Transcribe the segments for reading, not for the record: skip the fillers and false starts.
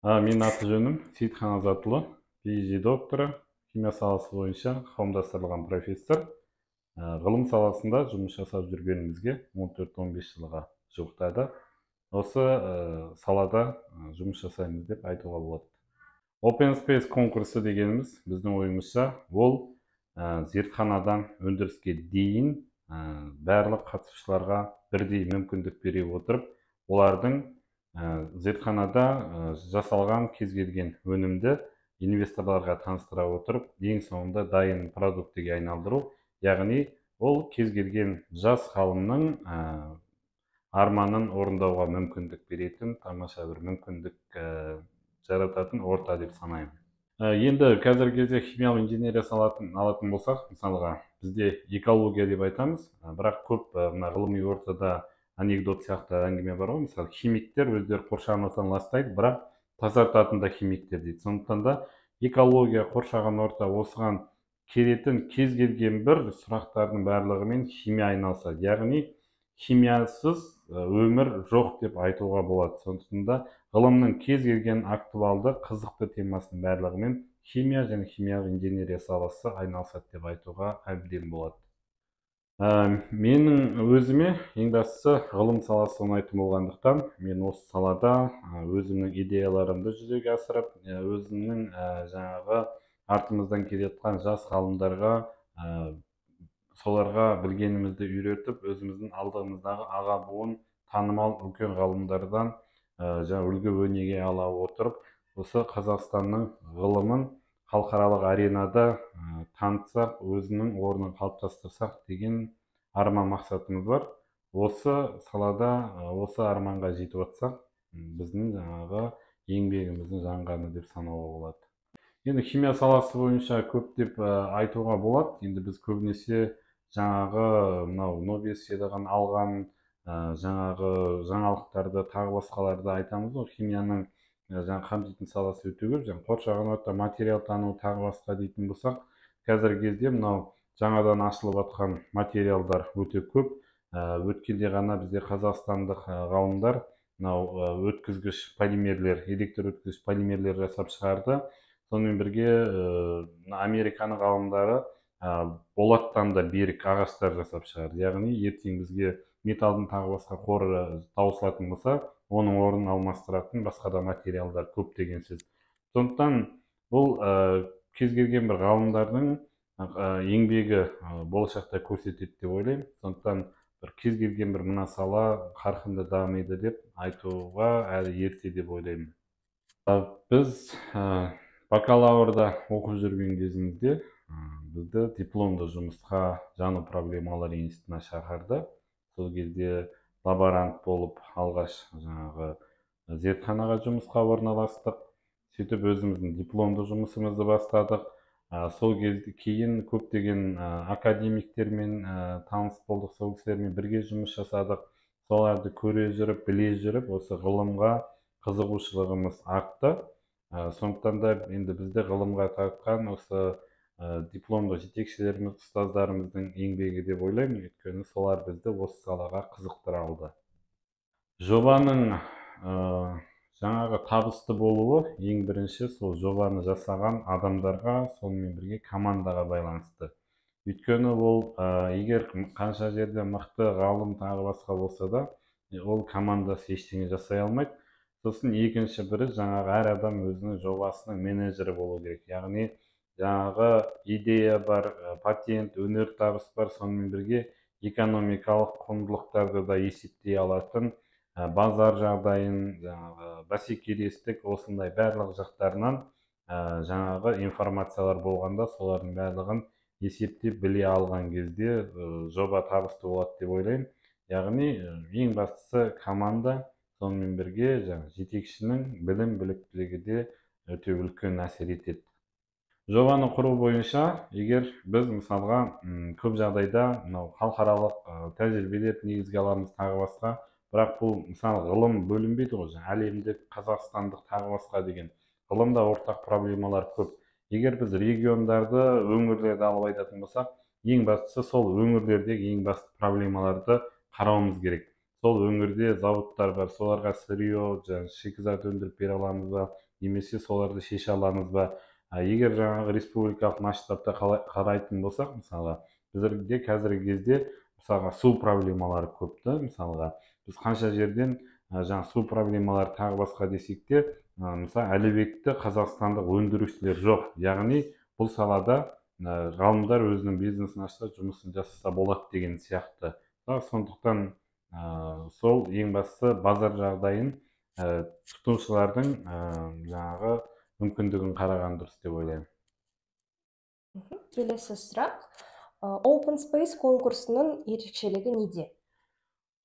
Менің аты жөнім Сейітхан Азатұлы, PhD докторы, химия саласы бойынша қауымдастырылған профессор. Ғылым саласында жұмыс жасап жүргенімізге 14-15 жылға жуықтады. Осы салада жұмыс жасаймыз деп айтуға болады. Open Space конкурсы дегеніміз біздің ойымызша ол зертханадан өндіріске дейін барлық қатысушыларға бірдей мүмкіндік бере отырып, олардың зертханада жасалған кез келген өнімді инвесторларға таныстыра отырып, ең соңында дайын продуктіге айналдыру, яғни ол кез келген жас ғалымның арманын орындауға мүмкіндік беретін тамаша бір мүмкіндік жарататын орта деп санаймын. Енді қазіргі кезде химиялық инженерия салатын алатын болсақ, мысалға бізде экология деп айтамыз, бірақ көп мына ғылыми ортада анекдот сияқты әңгіме бар ғой, мысалы химиктер өздері қоршаған ортаны ластайды, бірақ тазартатын да химиктер дейді. Сондықтан да экология, қоршаған орта, осыған келетін кез келген бір сұрақтардың барлығымен химия айналысады. Яғни химиясыз өмір жоқ деп айтуға болады. Сондықтан да ғылымның кез келген актуалды, қызықты темасының барлығымен химия және химиялық инженерия саласы айналысады деп айтуға әбден болады. Менің өзіме ең бастысы ғылым саласы ұнайтын болғандықтан, мен осы салада өзімнің идеяларымды жүзеге асырып, өзімнің жаңағы артымыздан келе жатқан жас ғалымдарға, соларға білгенімізді үйретіп, өзіміздің алдымыздағы аға буын танымал үлкен ғалымдардан жаңа үлгі өнеге ала отырып, осы Қазақстанның ғылымын халықаралық аренада танытсақ, өзінің орнын қалыптастырсақ деген арман мақсатымыз бар. Осы салада осы арманға жетіп жатсақ, біздің жаңағы еңбегіміздің жанғаны деп санауға болады. Енді химия саласы бойынша көп деп айтуға болады. Енді біз көбінесе жаңағы мынау Нобель сыйлығын алған жаңағы жаңалықтарды тағы басқаларды айтамыз ғой. Химияның жаңа қамтитын саласы өте көп. Жаңа қоршаған орта, материал тану тағы басқа дейтін болсақ, қазіргі кезде мынау жаңадан ашылып жатқан материалдар өте көп. Өткенде ғана бізде қазақстандық ғалымдар мынау өткізгіш полимерлер, электр өткізгіш полимерлер жасап шығарды. Сонымен бірге Американың ғалымдары болаттан да берік ағаштар жасап шығарды. Яғни ертең бізге металдың тағы басқа қоры таусылатын болса, оның орнын алмастыратын басқа да материалдар көп деген сөз. Сондықтан бұл кез келген бір ғалымдардың еңбегі болашақта көрсетеді деп ойлаймын. Сондықтан бір кез келген бір мына сала қарқынды дамиды деп айтуға әлі ерте деп ойлаймын. Біз бакалаврда оқып жүрген кезімізде бізді дипломды жұмысқа жану проблемалары институтына шақырды. Сол кезде лаборант болып алғаш жаңағы зертханаға жұмысқа орналастық. Сөйтіп өзіміздің дипломды жұмысымызды бастадық. Сол кезде кейін көптеген академиктермен таныс болдық, сол кісілермен бірге жұмыс жасадық. Соларды көре жүріп, біле жүріп, осы ғылымға қызығушылығымыз артты. Сондықтан да енді бізді ғылымға тартқан осы дипломды жетекшілеріміз, ұстаздарымыздың еңбегі деп ойлаймын. Өйткені солар бізді осы салаға қызықтыра алды. Жобаның жаңағы табысты болуы ең бірінші сол жобаны жасаған адамдарға, сонымен бірге командаға байланысты. Өйткені ол егер қанша жерде мықты ғалым тағы басқа болса да, ол командасы ештеңе жасай алмайды. Сосын екінші бірі жаңағы әр адам өзінің жобасының менеджері болу керек. Яғни жаңағы идея бар, патент, өнертабыс бар, сонымен бірге экономикалық құндылықтарды да есептей алатын, базар жағдайын, жаңағы бәсекелестік, осындай барлық жақтарынан жаңағы информациялар болғанда, солардың барлығын есептеп біле алған кезде жоба табысты болады деп ойлаймын. Яғни ең бастысы команда, сонымен бірге жаңағы жетекшінің білім біліктілігі де өте үлкен әсер етеді. Жобаны құру бойынша, егер біз мысалға көп жағдайда мынау халықаралық тәжірибелерді негізге аламыз тағы басқа, бірақ бұл мысалы ғылым бөлінбейді ғой, жаңа әлемдік, қазақстандық тағы басқа деген ғылымда ортақ проблемалар көп. Егер біз региондарды, өңірлерді алып айтатын болсақ, ең бастысы сол өңірлердегі ең басты проблемаларды қарауымыз керек. Сол өңірде зауыттар бар, соларға сырье, жаңағы шикізат өндіріп бере аламыз ба, немесе соларды шеше аламыз ба? Егер жаңағы республикалық масштабта қарайтын болсақ, мысалға, біздерде қазіргі кезде мысалға су проблемалары көп та, мысалға біз қанша жерден жаңа су проблемалары тағы басқа десек те, мысалы, әлеуетті қазақстандық өндірушілер жоқ. Яғни бұл салада ғалымдар өзінің бизнесін ашса, жұмысын жасаса болады деген сияқты. Сондықтан сол ең бастысы базар жағдайын, тұтынушылардың жаңағы мүмкіндігін қараған дұрыс деп ойлаймын. Келесі сұрақ. Open Space конкурсының ерекшелігі неде?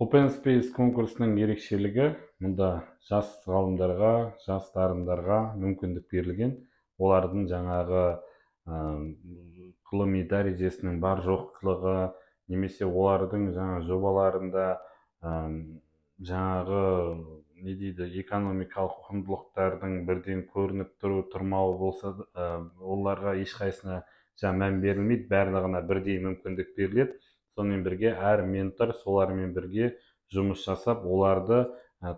Open Space конкурсының ерекшелігі: мұнда жас ғалымдарға, жас дарындарға мүмкіндік берілген. Олардың жаңағы ғылыми дәрежесінің бар жоқтылығы немесе олардың жаңа жобаларында жаңағы не дейді, экономикалық құндылықтардың бірден көрініп тұру тұрмауы болса, оларға ешқайсысына жаңа мән берілмейді, барлығына бірдей мүмкіндік беріледі. Сонымен бірге әр ментор солармен бірге жұмыс жасап, оларды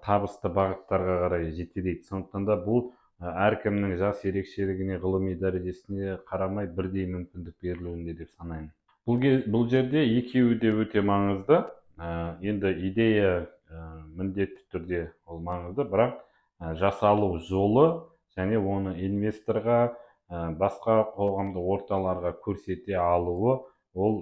табысты бағыттарға қарай жетелейді. Сондықтан да бұл әркімнің жас ерекшелігіне, ғылыми дәрежесіне қарамай бірдей мүмкіндік берілуінде деп санаймын. Бұл жерде екеуі де өте маңызды. Енді идея міндетті түрде ол маңызды, бірақ жасалу жолы және оны инвесторға, басқа қоғамдық орталарға көрсете алуы ол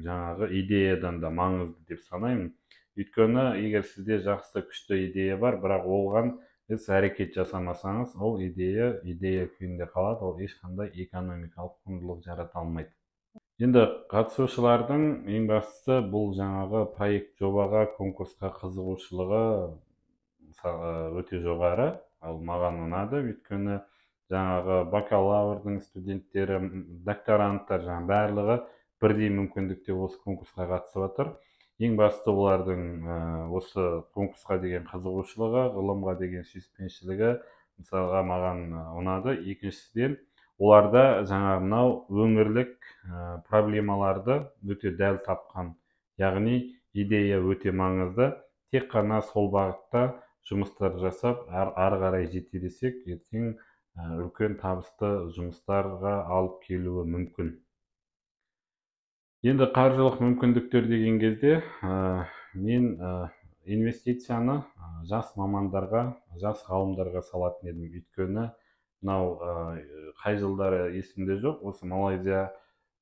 жаңағы идеядан да маңызды деп санаймын. Өйткені егер сізде жақсы, күшті идея бар, бірақ оған іс әрекет жасамасаңыз, ол идея идея күйінде қалады, ол ешқандай экономикалық құндылық жарата алмайды. Енді қатысушылардың ең бастысы бұл жаңағы проект жобаға, конкурсқа қызығушылығы өте жоғары. Ал маған ұнады, өйткені жаңағы бакалаврдың студенттері, докторанттар, жаңағы барлығы бірдей мүмкіндікте осы конкурсқа қатысып жатыр. Ең басты олардың осы конкурсқа деген қызығушылығы, ғылымға деген сүйіспеншілігі мысалға маған ұнады. Екіншіден, оларда жаңағы мынау өңірлік проблемаларды өте дәл тапқан. Яғни идея өте маңызды. Тек қана сол бағытта жұмыстар жасап, ары қарай жетелесек, ертең үлкен табысты жұмыстарға алып келуі мүмкін. Енді қаржылық мүмкіндіктер деген кезде мен инвестицияны жас мамандарға, жас ғалымдарға салатын едім. Өйткені мынау қай жылдары есімде жоқ, осы Малайзия,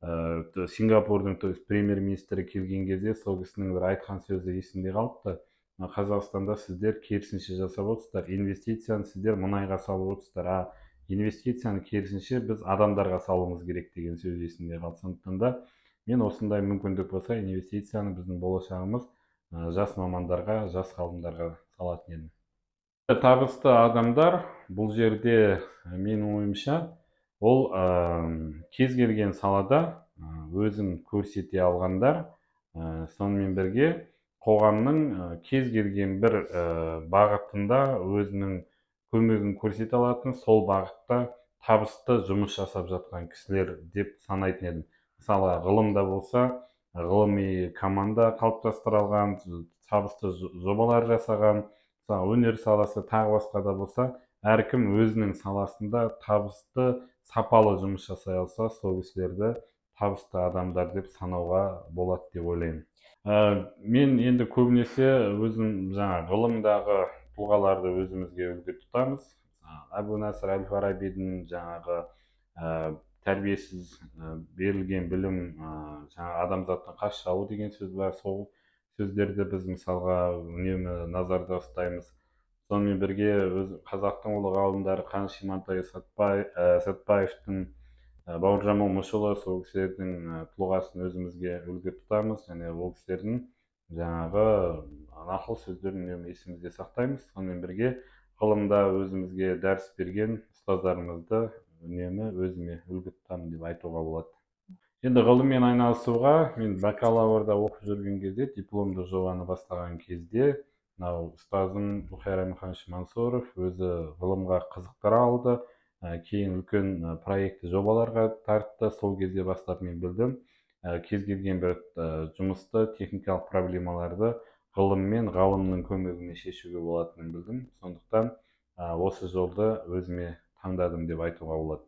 Сингапурдың, то есть премьер-министрі келген кезде сол кісінің бір айтқан сөзі есімде қалыпты. Қазақстанда сіздер керісінше жасап отырсыздар, инвестицияны сіздер мұнайға салып отырсыздар, а инвестицияны керісінше біз адамдарға салуымыз керек деген сөз есімде қалды. Сондықтан да мен осындай мүмкіндік болса, инвестицияны біздің болашағымыз жас мамандарға, жас ғалымдарға салатын едім. Табысты адамдар бұл жерде менің ойымша ол кез келген салада өзін көрсете алғандар, сонымен бірге қоғамның кез келген бір бағытында өзінің көмегін көрсете алатын, сол бағытта табысты жұмыс жасап жатқан кісілер деп санайтын едім. Мысалы, ғылымда болса, ғылыми команда қалыптастыра алған, табысты жобалар жасаған, мысалы, өнер саласы тағы басқа да болса, әркім өзінің саласында табысты, сапалы жұмыс жасай алса, сол кісілерді табысты адамдар деп санауға болады деп ойлаймын. Мен енді көбінесе өзім жаңа ғылымдағы тұлғаларды өзімізге үлгі тұтамыз. Әбу Насыр әл-Фарабидің жаңағы тәрбиесіз берілген білім жаңа адамзаттың қас жауы деген сөз бар. Сол сөздерді біз мысалға үнемі назарда ұстаймыз. Сонымен бірге өз қазақтың ұлы ғалымдары Қаныш Имантай Сәтбаевтың, Бауыржан Момышұлы, сол кісілердің тұлғасын өзімізге үлгі тұтамыз және ол кісілердің жаңағы нақыл сөздерін үнемі есімізде сақтаймыз. Сонымен бірге ғылымда өзімізге дәріс берген ұстаздарымызды үнемі өзіме үлгі тұтамын деп айтуға болады. Енді ғылыммен айналысуға мен бакалаврда оқып жүрген кезде, дипломдық жобаны бастаған кезде мынау ұстазым Бұхар Әмірханович Мансұров өзі ғылымға қызықтыра алды. Кейін үлкен проекті жобаларға тартты. Сол кезде бастап мен білдім, кез келген бір жұмысты, техникалық проблемаларды Ғылыммен, ғалымның көмегімен шешуге болатынын білдім. Сондықтан осы жолды өзіме таңдадым деп айтуға болады.